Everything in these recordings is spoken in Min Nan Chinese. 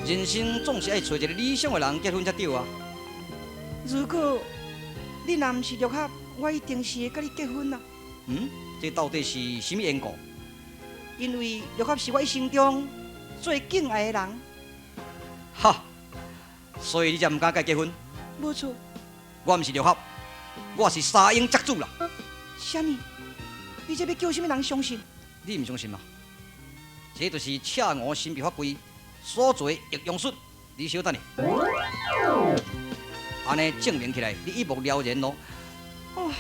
人生總是愛揣一个理想的人結婚才對啊。如果你若毋是六合，我一定是會佮你結婚啊。嗯，這到底是啥物緣故？因為六合是我一生中最敬愛的人。哈，所以你才毋敢佮伊結婚？無錯。我毋是六合，我是沙鷹隻主啦。啥物？你這欲叫啥物人相信？你毋相信嗎？這就是赤吳神秘法櫃所做的易容術。你稍等下，按呢證明起來，你一目了然囉。哦，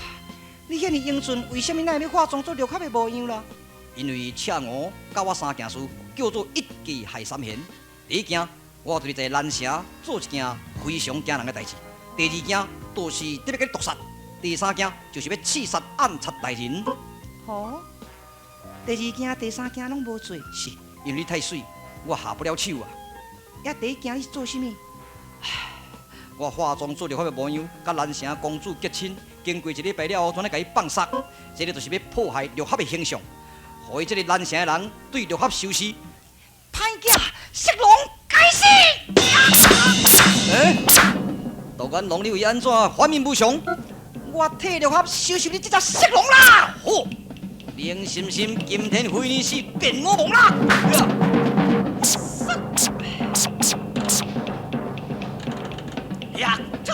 你遐爾英俊，為啥物哪會欲化妝做六合的模樣啦？因為赤吳教我三件事，叫做一計害三賢。第一件，我就是在南城做一件非常驚人的代誌；第二件，就是特別共你毒殺；第三件，就是欲刺殺暗殺大人。哦，第二件、第三件攏無做。是，因為你太媠，我下不了手啊。啊，第一件你是做啥物？我化妝做六合的模樣，佮南城公主結親，經過一禮拜了後，怎呢共伊放殺？這个就是欲破壞六合的形象，予伊這个南城的人對六合仇視。歹囝，色狼，該死！欸，獨眼龍，你會按怎反面無常？我替六合收拾你這隻色狼啦！好，冷心心，今天非你死，便我亡啦！呀，走！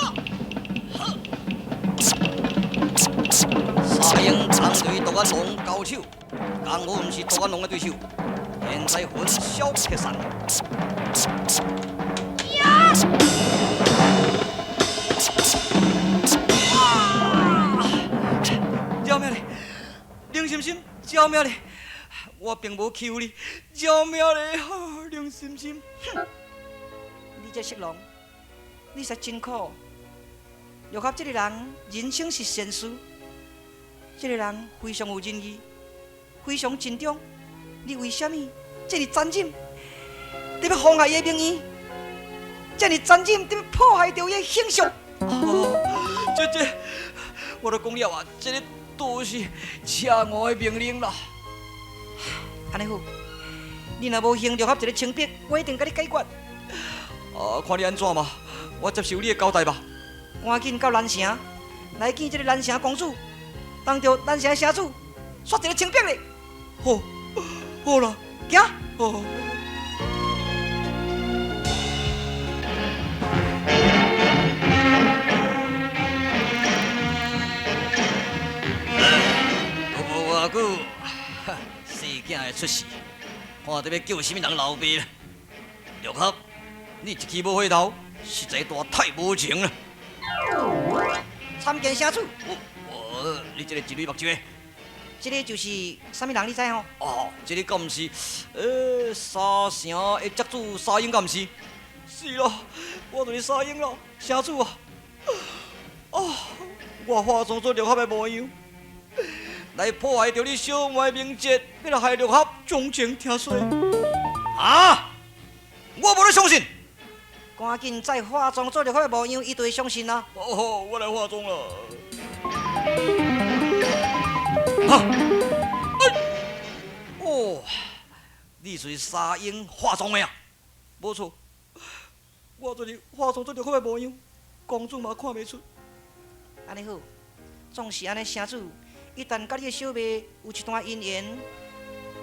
沙鷹常對獨眼龍交手，剛好毋是獨眼龍的對手，現在魂消魄散。呀！救命咧！冷心心，救命咧！我並無欺負你，救命咧！冷心心，哼！你這色狼，你實真苦。六合這个人，人生是善事，這个人非常有仁義，非常盡忠。你為啥物這麼殘忍，欲妨礙伊的名譽？這麼殘忍，欲破壞著伊的形象？哦，這這，我都講了啊，這个都是赤吳的命令啦。按呢好，你若無還六合一个清白，我一定共你解決。啊，看你按怎嘛，我接受你的交代吧。趕緊到南城來見這个南城公主，當著南城的城主，說一个清白咧。好，好啦，行。好。無偌久，細囝會出世，看著欲叫啥物人老爸啦。六合，你一去無回頭，實在大太無情啦。參見城主。我，你這个一蕊目睭的。這个就是啥物人，你知吼？哦，這个敢毋是？沙城的隻主沙鷹敢毋是？是啦，我就是沙鷹啦，城主啊！啊，我化妝做六合的模樣，來破壞著你小妹名節，欲來害六合從前聽說。啊！我無咧相信。趕緊再化妝做六合的模樣，伊就會相信啦。哦，我來化妝啦。啊！哦，你是沙鷹化妝的啊？無錯，我就是化妝做六合的模樣，公主嘛看袂出。按呢好，總是按呢，城主一旦佮你的小妹有一段姻緣，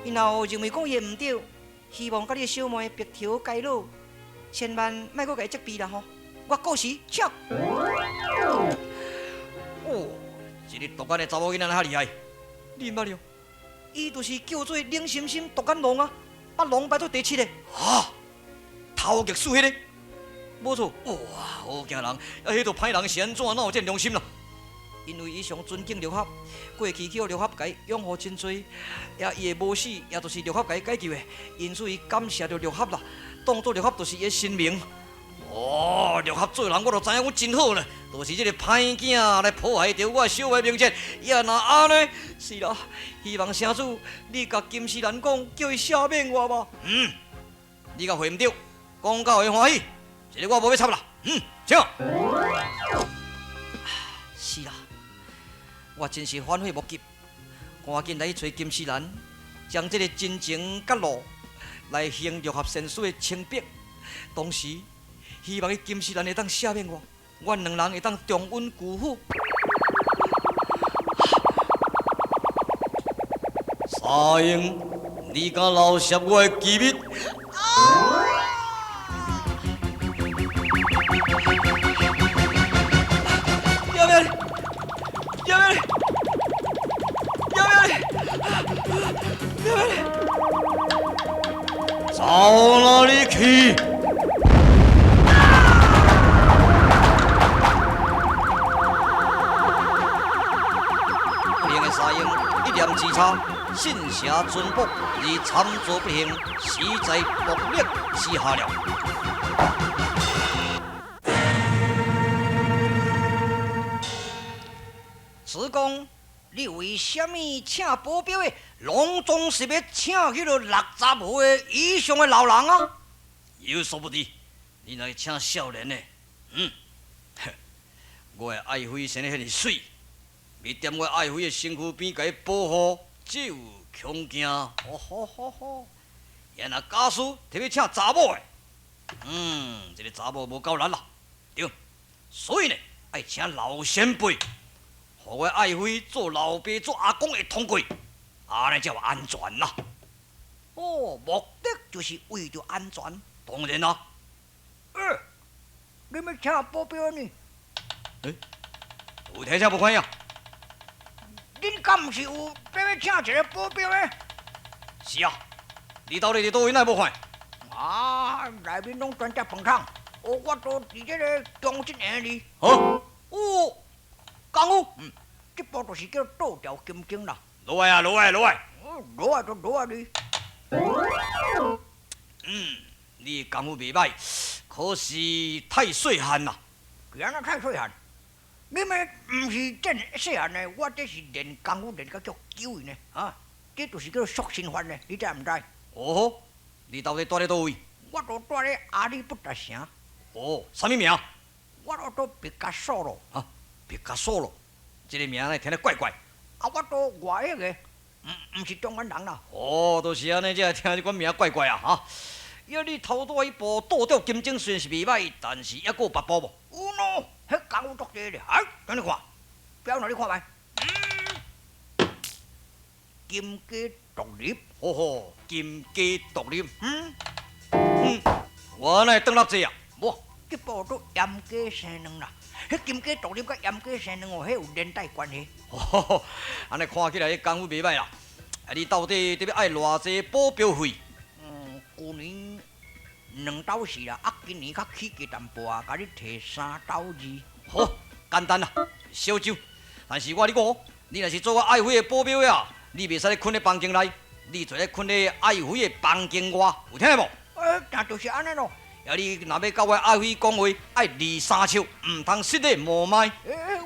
伊若有認為講伊的毋對，希望佮你的小妹白頭偕老，千萬莫閣共伊責備啦吼！我告辭，請。哦，這个獨眼的查某囡仔遐厲害，你毋捌了？伊就是叫做冷心心獨眼龍啊，把龍排做第七个。哈，頭極輸彼个，無錯。哇，好驚人！啊，彼个歹人是按怎？哪有這良心啦？因為伊上尊敬六合，過去去予六合共伊養護真濟，也伊的無死，也就是六合共伊解救的，因此伊感謝著六合啦，當作六合就是伊的神明。哦，六合做人我就知影阮真好啦，就是這个歹囝來破壞著我小妹名節，也若按呢，是啦，希望城主你共金絲蘭講，叫伊赦免我吧。嗯，你共回毋對，講到會歡喜，這个我無欲插啦。嗯，請。是啦，我真是反悔莫及，趕緊來去揣金絲蘭，將這个真情佮路來還六合仙師的清白。当时希望伊金丝兰会当赦免我，阮两人会当重温旧好。沙英，你敢漏泄我的机密？要命！要命！要命！要命！走哪里去？不幸的沙英一念之差，信邪尊卜而惨遭不幸，死在暴力之下了。此公，你为啥物请保镖的，拢总是欲请彼个60岁以上的老人啊？有所不知，你若请少年的，我的爱妃生得遐尔媠，欲踮我爱妃的身躯边共伊保护，这有恐惊。哦吼吼吼！伊若假使特欲请查某的，这个查某无够力啦，对，所以呢，爱请老前辈，予我爱妃做老爸做阿公会通过，按呢才有安全啦。哦，目的就是为著安全。当然啦。你欲请保镖呢？有听啥无款呀？恁敢毋是有欲请一个保镖的？是啊，你到底伫佗位哪会无看？啊，内面拢专食饭桶。哦，我都伫这个中正营里。好，哦，功夫。这部就是叫倒吊金钟啦。落来啊，落来，落来。落来就落来哩。你功夫袂歹，可是太细汉啦。是按怎太细汉？你们毋是真细汉的，我这是练功夫练甲足久的呢。啊，这就是叫塑身法呢，你知毋知？哦，你到底住咧佗位？我都住咧阿里不达城。哦，啥物名？我都住毕加索咯。啊，毕加索咯，这个名呢听得怪怪。啊，我都外省的，毋是中原人啦。哦，就是按呢，才会听这款名怪怪啊！哈，呀，你头拄仔彼部倒吊金钟虽然是袂歹，但是犹阁有别部无？有喏，彼功夫足济咧。哎，等你看，表演你看觅。金鸡独立，吼吼，金鸡独立。我哪会转落济啊？无，这部都盐鸡生卵啦。彼金鸡独立佮盐鸡生卵哦，彼有连带关系。吼，按呢看起来，彼功夫袂歹啦。啊，你到底得欲爱偌济保镖费？旧年2斗四啦，啊，今年较起价淡薄仔，共你提3斗2。好，简单啦，小招。但是我你讲，你若是做我爱妃的保镖啊，你袂使咧睏咧房间内，你做咧睏咧爱妃的房间外，有听无？那就是按呢咯。啊，你若欲佮我爱妃讲话，爱二三尺，毋通失礼无麦。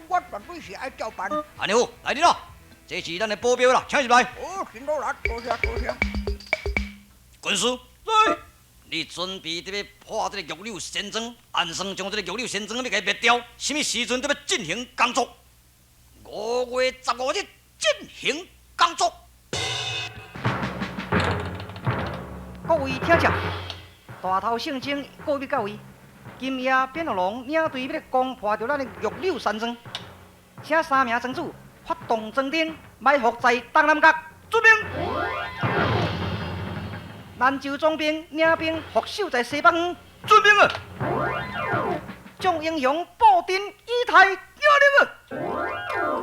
我绝对是爱照办。按呢好，来人咯，这是咱的保镖啦，请入来。哦，辛苦啦，多谢多谢。军师，来，你准备伫欲破这个玉柳山庄，按算将这个玉柳山庄欲共伊灭掉，啥物时阵伫欲进行工作？5月15日进行工作。各位听者，大头圣经告密到位，今夜变龙领队欲攻破著咱的玉柳山庄，请三名庄主发动庄丁，埋伏在东南角，遵命。兰州总兵领兵伏守在西北方，遵命啊！众英雄布阵以待领令啊！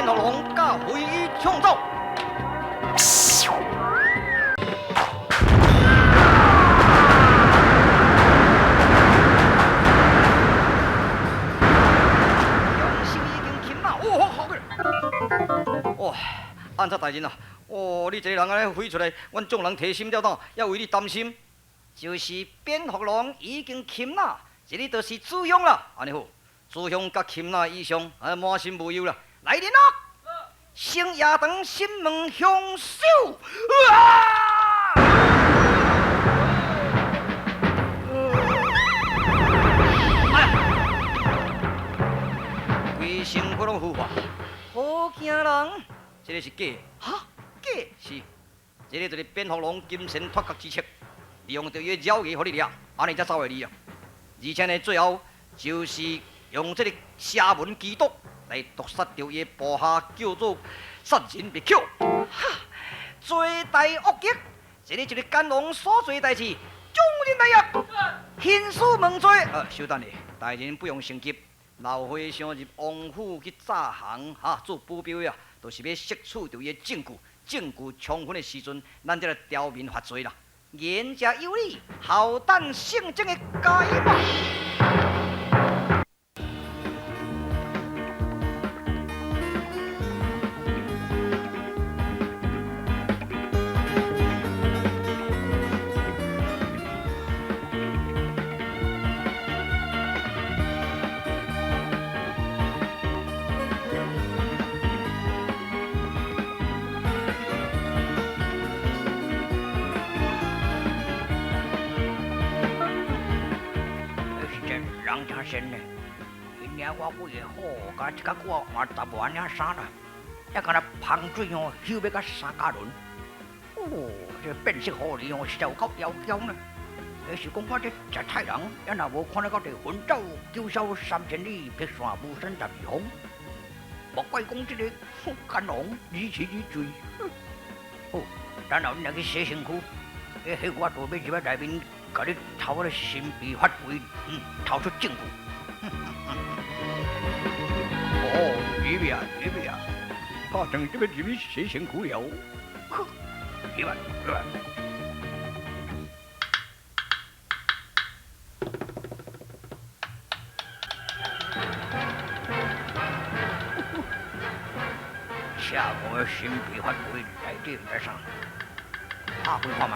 蝙蝠龍佮飛魚搶走。凶手已經擒拿，哦，好嘅。哇，按怎大人啊？哦，你這个人按呢飛出來，阮眾人提心吊膽，也為你擔心。就是蝙蝠龍已經擒拿，這裡就是主凶啦。按呢好，主凶佮擒拿以上，啊，滿心無憂啦。來人啊！星夜堂審問兇手。啊！哎呀，規身軀攏腐化，好驚人！這个是假的，哈？假是，這个就是蝙蝠龍金蝉脫殼之策，利用著伊的爪牙予你掠，按呢才走會離啊。而且呢，最後就是用這个邪門奇毒來毒殺著伊的部下，叫做殺人滅口。哈！罪大惡極，這个就是乾隆所做代誌。眾人來也，興師問罪。稍等下，大人不用心急。老和尚入王府去詐行，哈，做保鏢的啊，就是欲攝取著伊的證據，證據充分的時陣，咱才來調民發罪啦。言者有理，好等聖旨的解嘛。人真善呢，因领我几个好，共一较久换10外领衫啦，抑敢若芳水哦，香欲到三加仑。哦，这变色狐狸哦，实在有够妖娇呢。是讲我这食菜人，也若无看得到这横走九霄三千里，劈山无声12方。莫怪讲这个干龙如痴如醉。好，等下恁来去洗身躯，彼我都欲入来内面。共你偷我的神秘法规，偷出证据。哦，入去啊，入去啊，拍算这欲入去洗身躯了。入来，入来。下午神秘法规内底毋知啥，拍开看觅。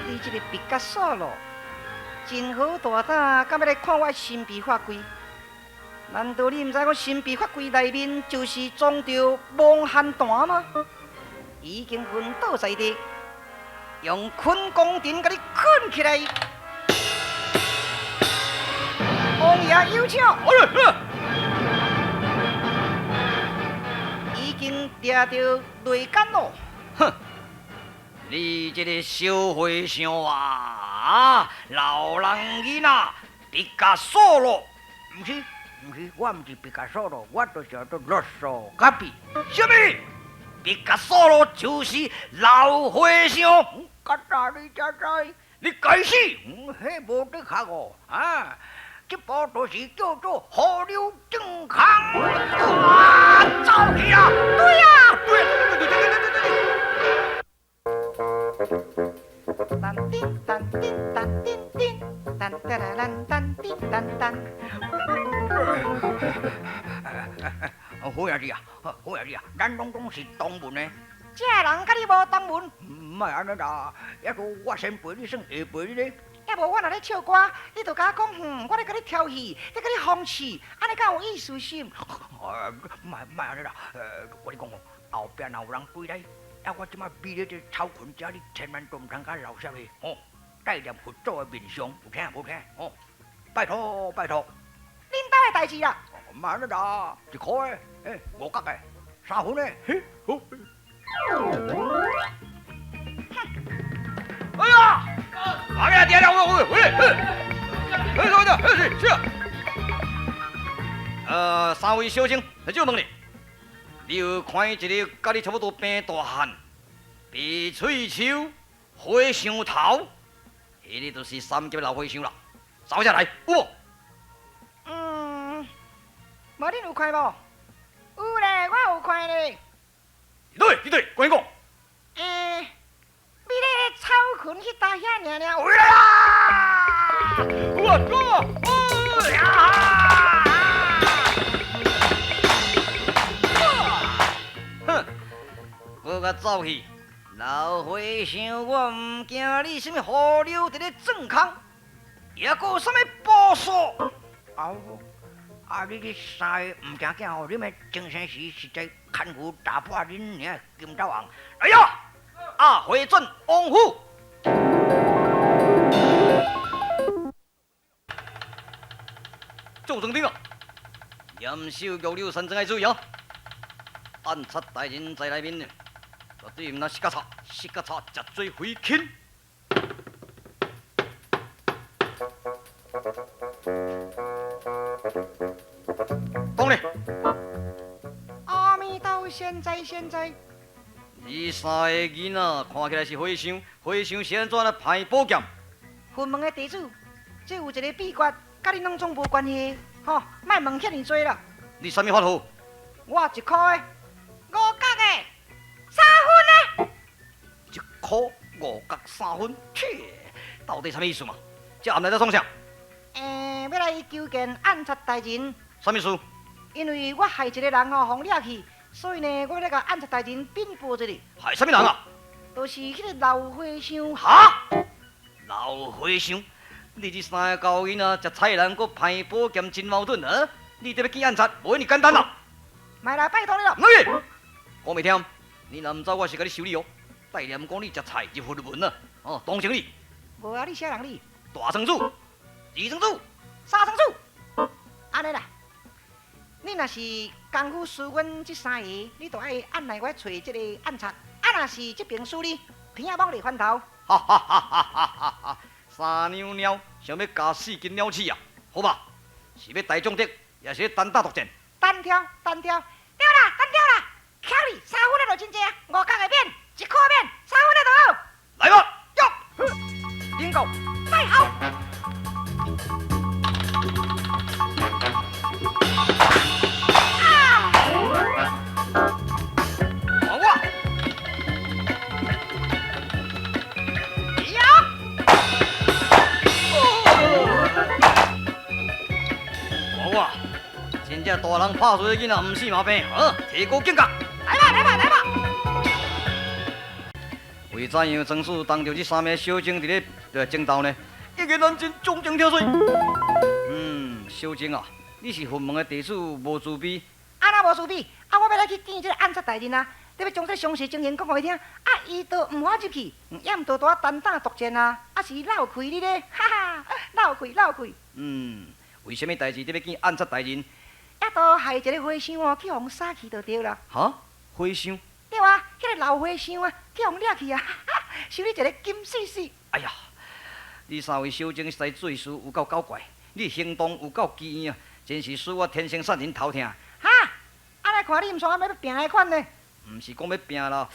你這个畢加索咯，真好大膽，敢欲來看我神秘法櫃？難道你毋知我神秘法櫃內面就是裝著蒙汗彈嗎？已經昏倒在地，用困功陣共你困起來。王爺有請。已經掠著內奸咯。哼！你這个小和尚啊，老人囡仔，畢加索咯。毋是，毋是，我毋是畢加索咯，我就是叫做羅素咖比。啥物？畢加索咯就是老和尚。較早你才知，你該死！彼無的確哦，啊！這部就是叫做河流正空。哇，走去啊！對啊，對對對對對對對。噔叮噔叮噔叮叮，噔噔噔噔叮噔噔。好兄弟啊，好兄弟啊，咱攏總是同門的。這人佮你無同門？毋莫按呢啦，抑閣我先陪你算下陪你咧。抑無我若咧唱歌，你就共我講，我咧共你調戲，咧共你諷刺，按呢敢有意思心？莫莫按呢啦，我跟你講哦，後壁若有人追來，啊，我這擺覕咧這草墘遮，你千萬都毋通共漏泄去，吼！帶念佛祖的面相，有聽無聽？吼！拜託拜託。恁兜的代誌啦。莫按呢啦，一箍的，5角的，3分的，嘿，好。哎呀！阿咩爹爹，我我回来，哎，是是。三位小生，就问你，你有看见一个佮你差不多平大汉，白喙鬚，和尚头，彼个就是三级老和尚啦。走下来，有无？嗯，无恁有看无？有咧，我有看咧。对对，赶紧讲。欸，你咧草裙彼搭遐尔尔，回来啦！我我呀！哼，阁共走去，老和尚，我毋惊你啥物河流伫咧钻空，抑阁有啥物宝术？啊！啊！你这三个毋惊惊吼，你们精神时实在牵牛打破恁娘金斗红。来呀！阿回转王府，做庄顶啊！严守玉柳山庄爱注意哦。暗杀大人在内面呢，绝对毋通失甲差，失甲差，食做回轻。讲咧。阿弥陀现在现在。你三个囡仔看起来是和尚，和尚是按怎来攀宝剑？佛门的地主，这有一个秘诀，佮恁拢总无关系，吼，莫问遐尔济啦。你啥物法号？我一箍的，五角的，三分的。一箍五角三分，切，到底啥物意思嘛？这暗来在创啥？欸，欲来求见暗杀大人。啥物事？因为我害一个人吼，予掠去。所以呢，我欲来共暗杀大人禀报一下。害啥物人啊？就是彼个老和尚。哈？老和尚？你这三个狗囡仔，食菜人，阁攀宝剑，真矛盾啊！你这欲见暗杀，无遐尔简单啦。莫来拜托你了。喂，讲袂听，你若毋走，我是共你修理哦。代念讲你食菜入佛门啊，哦，同情你。无啊，你啥人你？大庄主、二庄主、三庄主，按呢啦。你若是功夫输阮这三个，你就爱按捺我揣这个暗杀；啊，若是这边输你，鼻仔蠓咧翻头。哈哈哈哈哈哈！三两猫想欲咬四斤鸟鼠啊？好吧，是欲大将敌，抑是欲单打独战？单挑，单挑，对啦，单挑啦！巧你三分的就真济啊，五角的免，一箍免，三分的就好。来吧，哟，领导，带好。真正大人拍输的囡仔，毋死嘛病，好，提高警觉。来吧，来吧，来吧。为怎样庄主当著这三名小精伫咧争斗呢？一言难尽，众将听说。嗯，小精啊，你是佛门的弟子，无慈悲。啊，哪无慈悲？啊，我欲来去见这个暗杀大人啊，你欲将这详细情形讲予伊听。啊，伊都毋敢入去，也毋都单打独战啊，啊是闹开你咧，哈哈，闹开闹开。嗯，为啥物代志你欲见暗杀大人？也都害一个和尚哦，去予杀去就对啦。哈？和尚？对啊，彼个老和尚啊，去予掠去啊，收你一个金丝丝。哎呀，你三位小精实在做事有够狡怪，你行动有够奇异啊，真是使我天生杀人头疼。哈？按呢看你毋像欲拼的款呢？毋是讲欲拼啦，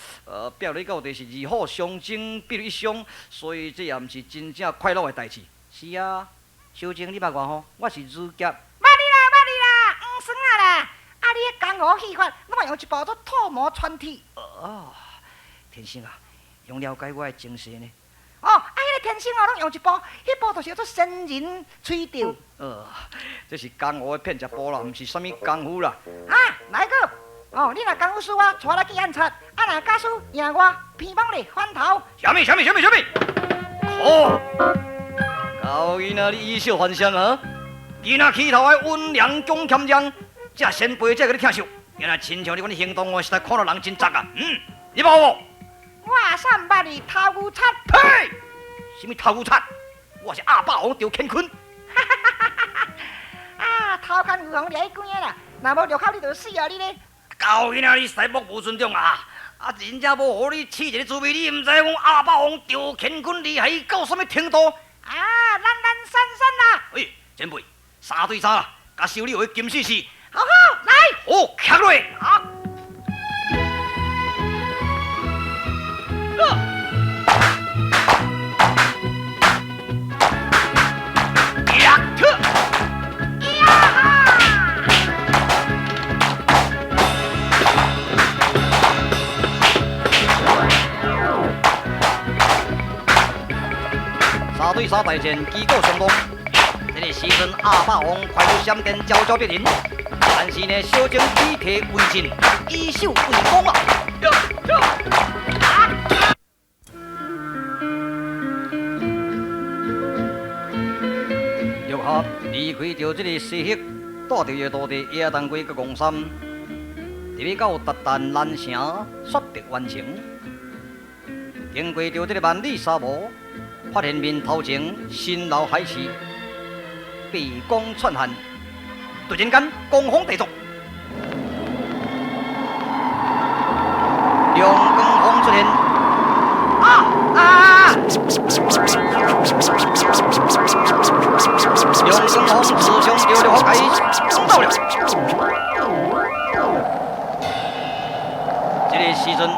拼落去到底是二虎相争，必有一伤，所以这也毋是真正快乐的代志。是啊，小精你捌我吼，我是儒侠。算啊啦！啊，你彼江湖戏法，拢嘛用一部做吐毛穿铁。哦，天生啊，用了解我的精神呢。哦，啊，彼个天生哦，拢用一部，彼部就是叫做仙人吹吊。这是江湖的骗食步啦，毋是啥物功夫啦。啊，来个，哦，你若功夫输我，带来去暗杀；啊，若假输赢我，鼻毛咧翻头。啥物？啥物？啥物？啥物？好，狗囡仔，你以小犯双啊！囡仔起头爱温良恭俭让，这先辈才共你疼惜。原来亲像你款行动，我实在看到人真杂啊！嗯，你捌我无？我煞毋捌你头牛贼。呸！啥物头牛贼？我是鸭霸王赵乾坤。啊，头壳牛王掠去关啦！若无入口，你就死啊！你咧？狗囡仔，你实在目无尊重啊！啊，真正无予你试一个滋味，你毋知讲鸭霸王赵乾坤厉害到啥物程度？啊，懒懒散散啦！喂，前辈。三对三啦，共修你话金丝丝。好好来，好，徛落啊！三大战旗鼓相当。这个时阵，鸭霸王快如闪电，招招逼人。但是呢，小精以体为阵，以手为攻啊！玉合离开著这个西域，带著伊的徒弟野当归佮戆三，伫欲到韃靼南城雪白完成。经过著这个万里沙漠，发现面头前山老海市，白光窜现，突然间狂风大作，龙卷风出现，啊啊！龙卷风刺伤著了海，冲走了。这个时阵，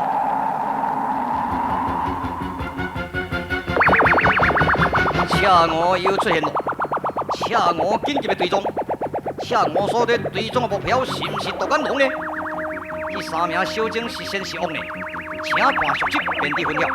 赤鹅又出现了。赤鹅紧急的追踪，赤鹅所咧追踪的目标是毋是独眼龙呢？这三名小精是善是恶呢？请看续集，便知分晓。